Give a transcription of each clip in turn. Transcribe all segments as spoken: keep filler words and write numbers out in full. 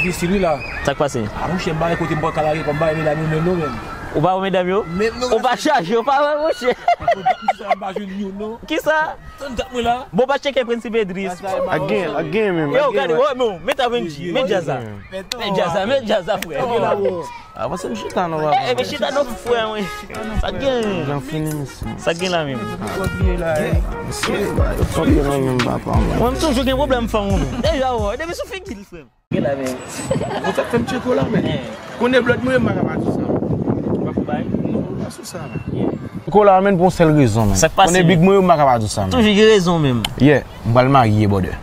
Isit wi la. Sa k pase? A monchè, m pa wè kote m pral ka lage kò m, m pa wè medam yo menm non menm. Ou pa wè medam yo? Menm non. Ou pa chaje, ou pa wè monchè. Paske dat m sou sa m pa jwenn youn non. Kisa? Tann dat mwen la. Bon, pa tcheke Prensip Edris. Ak gen, ak gen menm. Yo, gade, wè, men, met avèk G, met djaz la. Met djaz la, met djaz la, frè. Avanse m chita non, papa. Eh, men chita non, frè mwen. Sa gen? Jan fini, mesye. Sa gen la menm? Mesye, yo fòk yo nan menm papa, mwen. Mwen, m toujou gen pwoblèm fanm, mwen. Deja, wè, depi sou figi l, frè m. Gen la menm. Ou fèk fè m tcheke w la, men. Konnen blòd mwen, m pa ka pa di sa. Ou pa fou bay? Non, ou pa sou sa, men. Tcheke w la, men, pou yon sèl rezon, men. Sa k pase, men? Konnen big mwen, m pa ka pa di sa, men. Toujou gen rezon, menm. Yeah, m pral marye, brother.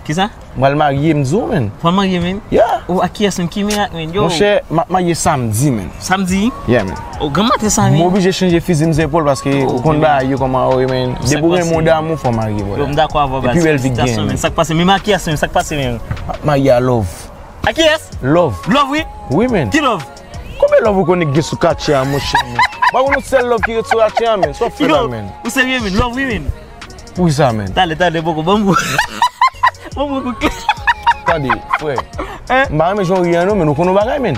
Kisa? M pral marye, m di w, men. Pral marye, men? Yeah. Ou ak kiyès, men? Ki mirak, men? Yo. Monchè, m ap marye samdi, men. Samdi? Yeah, men. O, gran maten sa, men. M oblije chanje fizi m zepòl paske ou konn bagay yo kòman yo ye, men. Depi w gen moun damou, fò w marye, brother. Yo, m dakò avè w, baz. Epi bèl vi k genyen, men. Sa k pase? Men ak kiyès, men? Sa k pase, men? M ap marye a Love. A kiyès? Love. Love, wi? Wi, men. Ki Love? Konbyen Love ou konnen ki gen sou katye a, monchè, men? Ou pa konn yon sèl Love ki ret sou katye a, men? Sa w ap fè la, men? Ou serye, men? Love, wi, men. Poukisa, men? Talè, talè, poko, ban m pou. Ban m pou kle. Tande, frè. M pa renmen jan w ri a non, men ou konn yon bagay, men.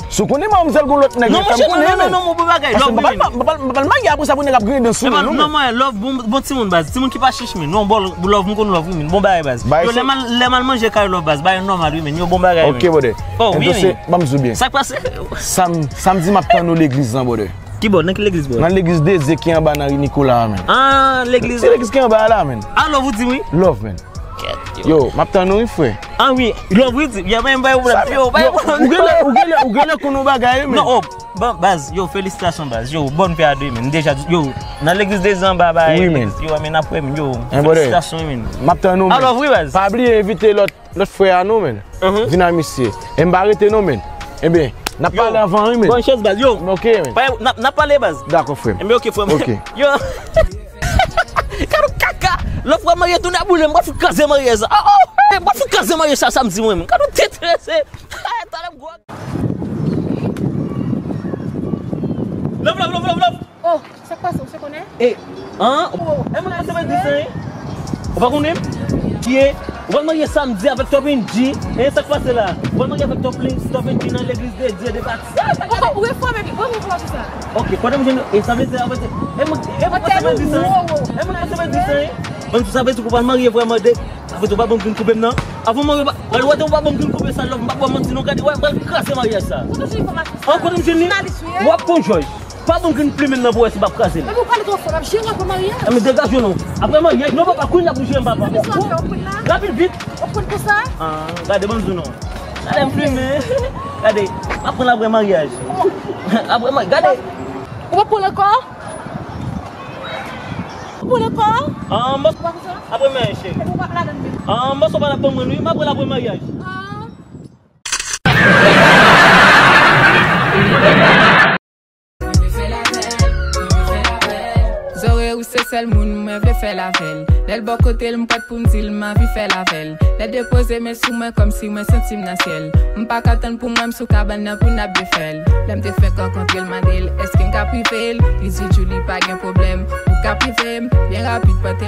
Si w konnen manmzèl gon lòt nèg, men fè m konnen, men. Non, monchè, non, non, non, non, bon bagay, Love, wi, men. Paske m pa pral marye apre sa pou nèg ap griyen dan sou mwen, non, men. Non, mwen, Love, bon, bon timoun, baz. Timoun ki pa chich, men. Non, bon, Love, m konn Love, wi, men. Bon bagay, baz. Yo, lè m al, lè m al manje kay Love, baz. Bagay nòmal, wi, men. Yo, bon bagay, men. Ok, brother. Oh, wi, men. Entonces, ban m di w byen. Sa k pase? Sam-, samdi, m ap tann ou legliz lan, brother. Ki bò? Nan ki legliz, bò? Nan legliz de zye ki anba nan ri Nikola a, men. Ah, legliz. Se legliz ki anba a la, men. Ah, Love ou di m wi? Love, men. Kèt, yo. Yo, m ap tann ou wi, frè. Ah, wi. Love, wi, di. Yo, men, bay ou, yo, bay ou. Ou genlè, ou genlè, ou genlè konn yon bagay, men. Non, oh, bon, baz, yo, felisitasyon, baz. Yo, bòn fè a de, men. Deja, yo, nan legliz de zye anba a, wi, men. Yo, men, ap wè, men, yo, felisitasyon, men. M ap tann ou, men. Ah, Love, wi, baz. Pa bliye envite lòt. Lòt frè a nou, men. Vin a misye. E m pa rete non, men. Ebyen, n ap pale anvan, wi, men. Pran chèz, baz, yo. Ok, men. N ap, n ap pale, baz. Dakò, frè m. Ebyen, ok, frè m. Ok. Yo. Gade kaka. Lòt frè marye tou nan boule, m pral fout kraze maryaj sa. Oh, oh. M pral fout kraze maryaj sa samdi, mwen. Gade tèt trese. Talè m gwo. Love, love, love, love, love. Oh, sa k pase, ou se konnen? E, an? E mwen, sa vle di sa, en? Ou pa konnen? Ki e? Ou pral marye samdi avèk Top N G. E sa k pase la? Ou pral marye avèk Top N G, Top N G nan legliz de Dye de Batista. Ou, ou, ou refòme, pi, ban mwen pou sa. Ok, kote m jwenn, e sa vle di, sa vle di, e mwen, e mwen, sa vle di sa, en? E mwen, sa vle di sa, en? Ban m di, sa vle di, ou pral marye vrèman de, sa vle di, ou pa ban m vin koupe m nan. Avan m marye, ou pa, ou pa ban m vin koupe sa, love, m pa ba w manti, non, gade, ou pral kraze maryaj sa. Kote w jwenn enfòmasyon sa? An, kote m jwenn li? Jounalis ou ye? W ap konn jòj. Pa ban m grenn plimen nan pou wè si m ap kraze l. Epi w pale twò fò, m ap jere w apre maryaj. Enben degaje w non. Apre maryaj, non papa, kounye a pou jere m papa. Rapid vit. Ou konn konsa? Ah, gade ban m di w non. Gade m plimen. Gade, m ap pran l apre maryaj. Apre maryaj, gade. Ou p ap pran l ankò? Ou p ap pran l ankò? Ah, mòso. Apre maryaj, cheri. Epi w p ap ladan l menm? Ah, mòso pa l ap ban mwen wi, m ap pran l apre maryaj. Ah. Zòrèy ou se sèl moun mwen vle fè l avè l. Lè l bò kote l, m prèt pou m di l m anvi fè l avè l. Lè l depoze men sou mwen kòmsi mwen santi m nan syèl. M pa ka tann pou mwen m sou kabann nan pou n ap defè l. Lè m te fenk rankontre l, mande l èske m ka prive l. Li di Djoulie pa gen pwoblèm, ou ka prive m. Byen rapid, pòte